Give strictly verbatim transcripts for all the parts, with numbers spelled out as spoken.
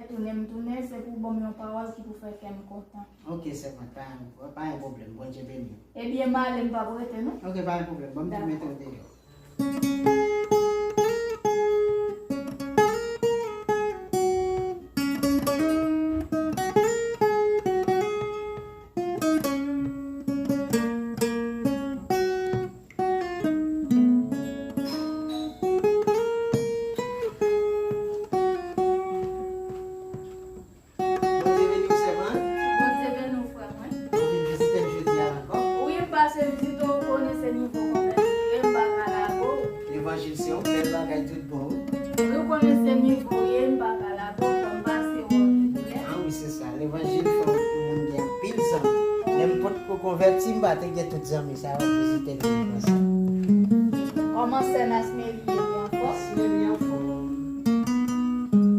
Tounen m tounen, se pou w ban m yon pawòl ki pou fè kè m kontan. Ok, sè mwen, pa, pa yon pwoblèm. Bondye beni w. Ebyen, m ale, m p ap rete, non. Ok, pa yon pwoblèm. Ban m tou mete w deyò. Dakò. Bondye beni w, sè mwen. Bondye beni w, frè mwen. Ou vin vizite m jodi a la ankò? Wi, m pase vizite w, ou konnen se nivo konvèti m ye, m pa ka lage w. Levanjil se yon bèl bagay tout bon, wi. Wi, ou konnen se nivo w ye, m pa ka lage w, jan m pase w an tout lè. Ah wi, se sa. Levanjil fè yon moun gen anpil zanmi. Lè m potko konvèti, m pa te gen tout zanmi sa yo vizite m konsa. Kòman sè Nasmeli ye, li anfòm? Nasmeli anfòm.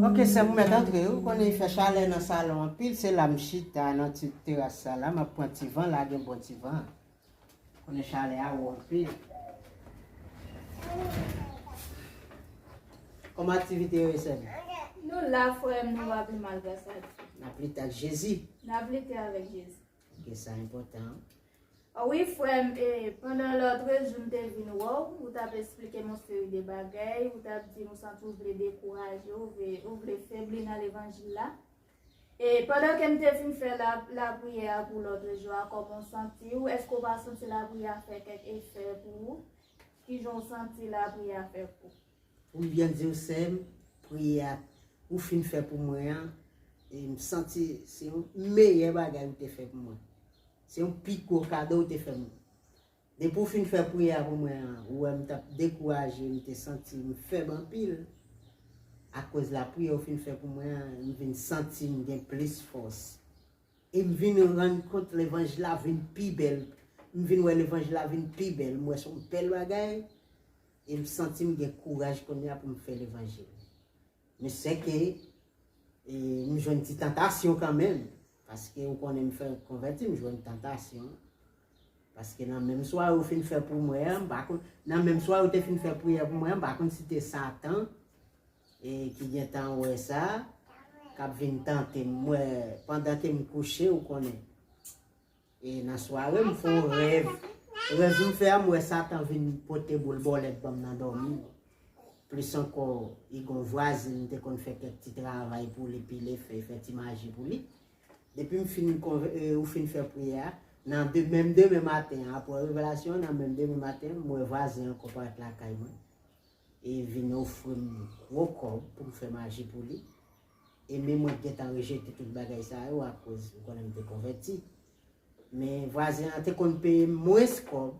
Ok, sè m, ou mèt antre, wi. Ou konnen fè chalè nan salon anpil, se la m chita nan ti teras sa la, m ap pran ti van, la gen bon ti van. Konnen chalè a wo anpil. Kòman aktivite yo ye, sè m? Nou la, frè m, nou pa pi mal, gras a Dye. N ap lite ak Jezi. N ap lite avèk Jezi. Ok, sa enpòtan. Ah wi, frè m, e, pandan lòtrejou m te vin wè w, ou t ap esplike m yon seri de bagay, ou t ap di m ou santi w vle dekouraje, ou vle, ou vle febli nan levanjil la. E pandan ke m te fin fè la, lapriyè a pou lòtrejou a, kòman w santi w? Èske w pa santi lapriyè a fè kèk efè pou ou? Kijan w santi lapriyè a fè pou ou? Pou m byen di w, sè m, priyè a ou fin fè pou mwen an, e m santi se yon meyè bagay ou te fè pou mwen. Se yon pi gwo kado ou te fè mwen. Depi w fin fè priyè a pou mwen an, ou wè m t ap dekouraje, m te santi m fèb anpil. Akoz lapriyè ou fin fè pou mwen an, m vin santi m gen plis fòs. E m vin rann kont levanjil la vin pi bèl. M vin wè levanjil la vin pi bèl. M wè se yon bèl bagay. E m santi m gen kouraj kounye a pou m fè levanjil. Men sèke, e, m jwenn ti tantasyon kanmenm. Paske ou konnen m fè konvèti, m jwenn tantasyon. Paske nan menm sware ou fin fè pou mwen an, m pa konn, nan menm sware ou te fin fè priyè pou mwen an, m pa konn si te Satan, e, ki gentan wè sa, k ap vin tante m. M wè, pandan ke m kouche, ou konnen. E nan sware, m fè yon rèv. Rèv m fè a, m wè Satan vin pote boul bòlèt ban m nan dòmi. Plis ankò, li gen yon vwazen, m te konn fè kèk ti travay pou li, pile fèy, fè ti maji pou li. Depi m fin konve-, e, ou fin fè priyè a, nan de-, menm demen maten an, apre revelasyon an, nan menm demen maten an, m wè vwazen an ankò parèt lakay mwen. E vin ofri m gwo kòb pou m fè maji pou li. E men mwen gentan rejete tout bagay sa yo akoz ou konnen m te konvèti. Men vwazen an te konn peye m mwens kòb.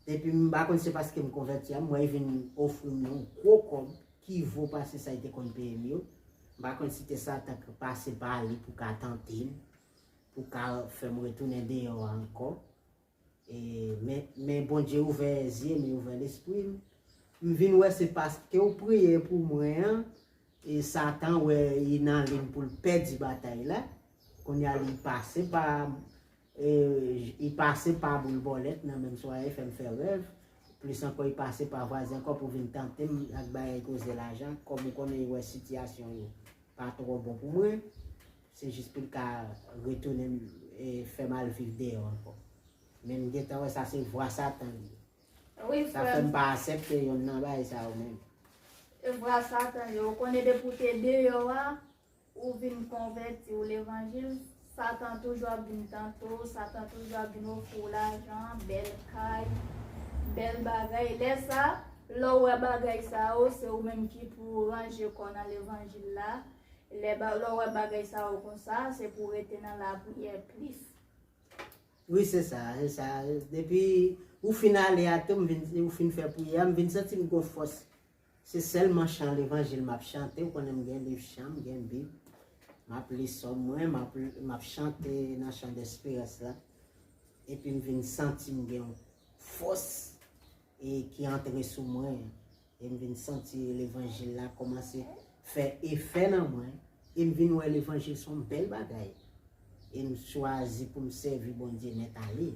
Depi m pa konn se paske m konvèti a, m wè li vin ofri m yon gwo kòb ki vo pase sa li te konn peye m yo. M pa konn si te Satan k pase pa li pou ka tante m, pou ka fè m retounen deyò a ankò. E, men, men Bondye ouvè zye m, li ouvè lespri m. M vin wè se paske w priye pou mwen an, e Satan wè li nan liy pou l pèdi batay la. Kounye a li pase pa, e, li pase pa boul bòlèt nan menm sware, fè m fè rèv. Plis ankò, li pase pa vwazen ankò pou vin tante m ak bagay koze lajan. Kòm ou konnen, li wè sitiyasyon yo pa twò bon pou mwen. Se jis pou l ka retounen m, e, fè m al viv deyò ankò. Men m gentan wè sa se vwa Satan li ye. Wi, sa frè fè m, m pa aksepte yonn nan bagay sa yo menm. E vwa Satan li ye. Ou konnen depi w te deyò a, ou vin konvèti, ou levanjil, Satan toujou ap vin tante w, Satan toujou ap vin ofri w lajan, bèl kay, bèl bagay. Lè sa, lè w wè bagay sa yo, se ou menm ki pou ranje kò w nan levanjil la. Lè ba-, lè w wè bagay sa yo konsa, se pou w rete nan lapriyè plis. Wi, se sa, se sa. Depi ou fin ale a tou, m vin, ou fin fè priyè a, m vin santi m gon fòs. Se sèlman chan levanjil m ap chante, ou konnen m gen liv chan, m gen Bib. M ap li sòm mwen, m ap, m ap chante nan chan desperans la. Epi m vin santi m gen yon fòs, e, ki antre sou mwen. E m vin santi levanjil la kòmanse fè efè nan mwen. E m vin wè levanjil se yon bèl bagay. E m chwazi pou m sèvi Bondye nèt ale.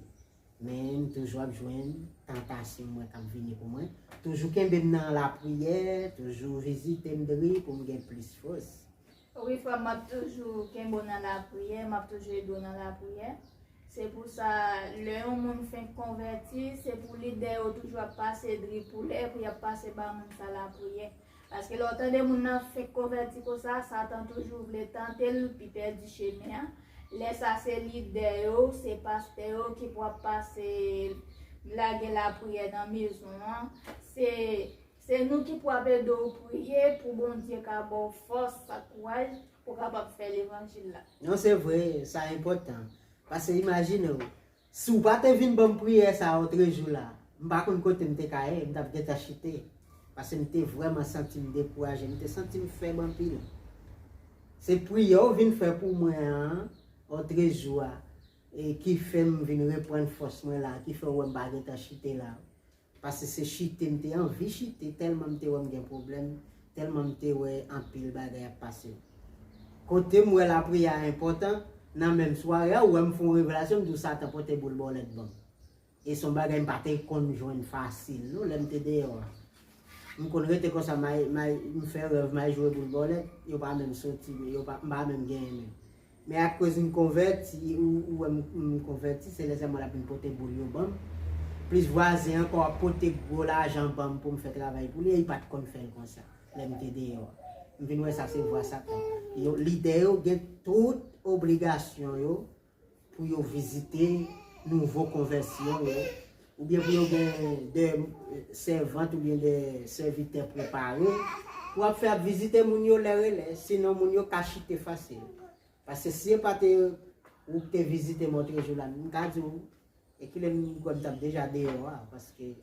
Men m toujou ap jwenn tantasyon mwen k ap vini pou mwen. Toujou kenbe m nan lapriyè, toujou vizite m dri pou m gen plis fòs. Wi, frè m, m ap toujou kenbe w nan lapriyè, m ap toujou ede w nan lapriyè. Se pou sa, lè yon moun fenk konvèti, se pou lidè yo toujou ap pase dripoulè pou y ap pase ba moun sa lapriyè. Paske lè w tande moun nan fenk konvèti konsa, Satan toujou vle tante l pou l pèdi chemen an. Lè sa, se lidè yo, se pastè yo ki pou ap pase lage lapriyè nan mezon an. Se, se nou ki pou ap ede w priye pou Bondye ka ba w fòs ak kouraj pou w kapab fè levanjil la. Non, se vre, sa enpòtan. Paske imajine w, si w pa te vin ban m priyè sa a otrejou la, m pa konn kote m te ka ye, m t ap gentan chite. Paske m te vrèman santi m dekouraje, m te santi m fèb anpil. Se priyè w vin fè pou mwen an, otrejou a, e ki fè m vin reprann fòs mwen la, ki fè w wè m pa gentan chite la. Paske se chite m te anvi chite, tèlman m te wè m gen pwoblèm, tèlman m te wè anpil bagay ap pase. Kote m wè lapriyè a enpòtan, nan menm sware a, ou wè m fè yon revelasyon, m di w Satan pote boul bòlèt ban m. E se yon bagay m pa te konn jwenn fasil, non, lè m te deyò a. M konn rete konsa, m ay, m ay, m fè rèv, m ay jwe boul bòlèt, yo pa menm soti, yo pa, m pa menm genyen menm. Men akoz m konvèti, ou, ou wè m, m konvèti, se lè sèlman l ap vin pote boul yo ban m. Plis vwazen ankò ap pote gwo lajan ban m pou m fè travay pou li, e li pa t konn fè l konsa, lè m te deyò a. M vin wè sa se vwa Satan. Yo, lidè yo gen tout obligasyon yo pou yo vizite nouvo konvèsyon yo, oubyen pou yo gen de sèvant oubyen de sèvitè prepare pou ap fè ap vizite moun yo lè rele, sinon moun yo ka chite fasil. Paske si se pa te ou ki te vizite m otrejou la, m ka di w, e kilè m kwè m t ap deja deyò a, paske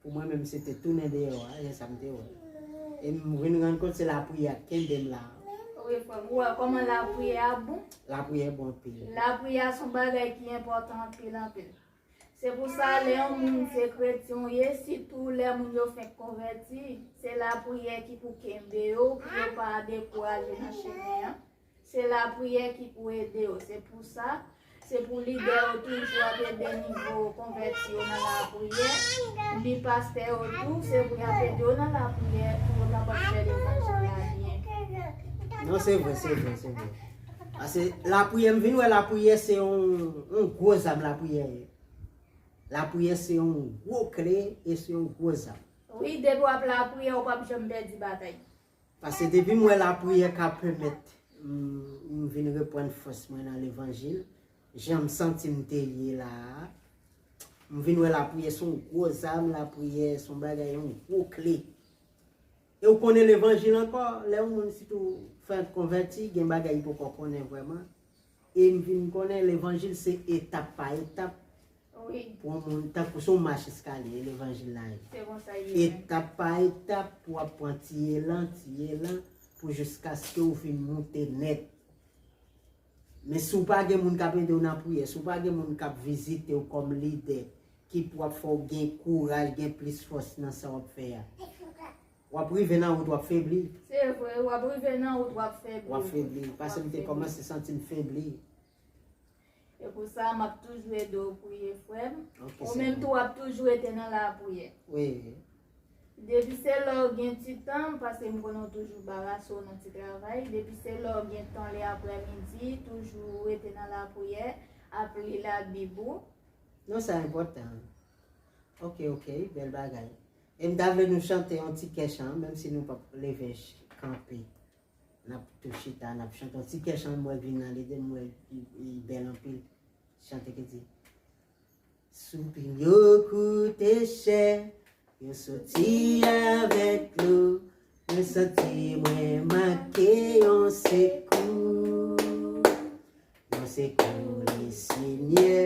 pou mwen menm, se te tounen deyò a, se sa m te wè. E m vin rann kont se lapriyè k kenbe m la. Wi, frè m, ou wè kòman lapriyè a bon? Lapriyè bon anpil. Lapriyè a se yon bagay ki enpòtan anpil, anpil. Se pou sa, lè yon moun se kretyen w ye, sitou lè moun yo fenk konvèti, se lapriyè ki pou kenbe yo, pou yo pa dekouraje nan chemen an. Se lapriyè ki pou ede yo. Se pou sa, se pou lidè yo toujou ap ede nouvo konvèti yo nan lapriyè. Ni pastè yo tou, se pou y ap ede yo nan lapriyè pou yo kapab fè levanjil la byen. Non, se vre, se vre, se vre. Paske lapriyè, m vin wè lapriyè se yon, yon gwo zam lapriyè ye. Lapriyè se yon gwo kle e se yon gwo zam. Wi, depi w ap lapriyè, ou p ap janm pèdi batay. Paske depi m wè lapriyè ka pèmèt m, m vin reprann fòs mwen nan levanjil, jan m santi m te ye la a, m vin wè lapriyè se yon gwo zam, lapriyè se yon bagay, yon gwo kle. E w konnen levanjil ankò, lè yon moun sitou fèk konvèti, gen bagay li poko konnen vrèman. E m vin konnen levanjil se etap pa etap. Wi. Pou yon moun, tankou se yon mach eskalye, levanjil la ye. Se konsa l ye menm. Etap pa etap, pou w ap pran ti elan, ti elan, pou jiskaske w vin moute nèt. Men si w pa gen moun k ap ede w nan priyè, si w pa gen moun k ap vizite w kòm lidè, ki pou ap fè w gen kouraj, gen plis fòs nan sa w ap fè a, w ap rive nan wout, w ap febli. Se vre, w ap rive nan wout, w ap febli. W ap febli. Paske m te kòmanse santi m febli. E pou sa, m ap toujou ede w priye, frè m. Ok, se bon. Ou menm tou, w ap toujou rete nan lapriyè. Wi. Depi se lè w gen ti tan, paske m konnen w toujou barase w nan ti travay. Depi se lè w gen tan lè aprèmidi, toujou rete nan lapriyè, ap li Labib ou. Non, sa enpòtan. Ok, ok, bèl bagay. E m ta vle nou chante yon ti kè chan, menm si nou p ap leve ch-, kanpe. N ap tou chita, n ap chante yon ti kè chan, m wè vin nan lide m, m wè li, li bèl anpil. Chante ki di, Souplim yo koute chè, yo soti avèk dlo, mwen santi mwen manke yon sekou. Yon sekou li Senyè,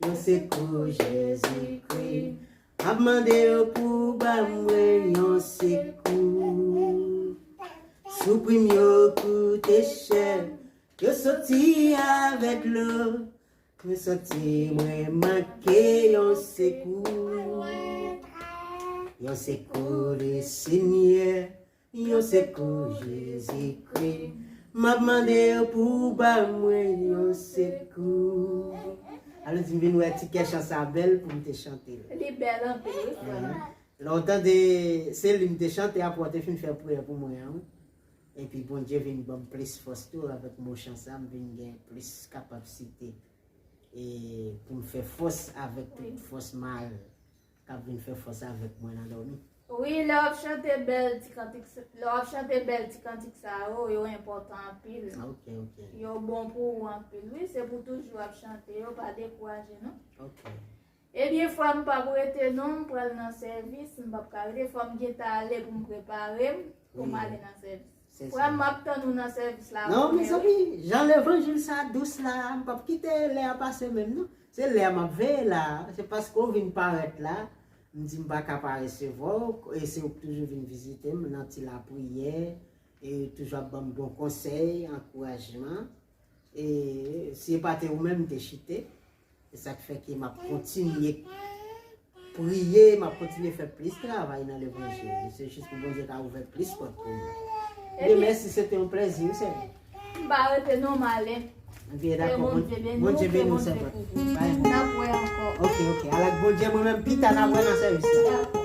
yon sekou Jezikri. M ap mande w pou ba mwen yon sekou. Souplim yo koute chè, yo soti avèk dlo. Mwen santi mwen manke yon sekou. Yon sekou li Senyè, yon sekou Jezikri. M ap mande w pou w ba mwen yon sekou. Alò, di m vin wè ti kè chan sa bèl pou m te chante l. Li bèl anpil, wi, frè m. Lè w tande, se li m te chante apre w te fin fè priyè pou mwen an, wi. Epi Bondye vin ban m plis fòs tou avèk mo chan sa, m vin gen plis kapasite e pou m fè fòs avèk tout fòs mal k ap vin fè fòs avèk mwen nan dòmi. Wi, lè w ap chante bèl ti kantik, lè w ap chante bèl ti kantik sa yo, yo enpòtan anpil. Ok, ok. Yo bon pou ou anpil. Wi, se pou toujou ap chante yo, pa dekouraje non. Ok. Ebyen, frè m p ap rete non, m pral nan sèvis, m p ap ka rete, fò m gentan ale pou m prepare m, pou m ale nan sèvis. Frè m, m ap tann ou nan sèvis la. Non, mezanmi, jan levanjil sa dous la, m p ap kite lè a pase menm non. Se lè a m ap veye la, se paske w vin parèt la, m di m pa ka pa resevwa w, e se ou k toujou vin vizite m nan ti lapriyè, e toujou ap ban m bon konsèy, ankourajman. E si e pa te ou menm, m te chite. Se sa k fè ke m ap kontinye priye, m ap kontinye fè plis travay nan levanjil. Se jis pou Bondye ka ouvè plis pòt pou mwen. Ebyen, mèsi, se te yon plèzi, wi, sè. M pa rete non, m ale. Ebyen, dakò. Bondye beni w, Bondye beni w, sè. N ap wè ankò. Ok, ok. Alak Bondye, mwen menm, pita n ap wè nan sèvis la. Dakò.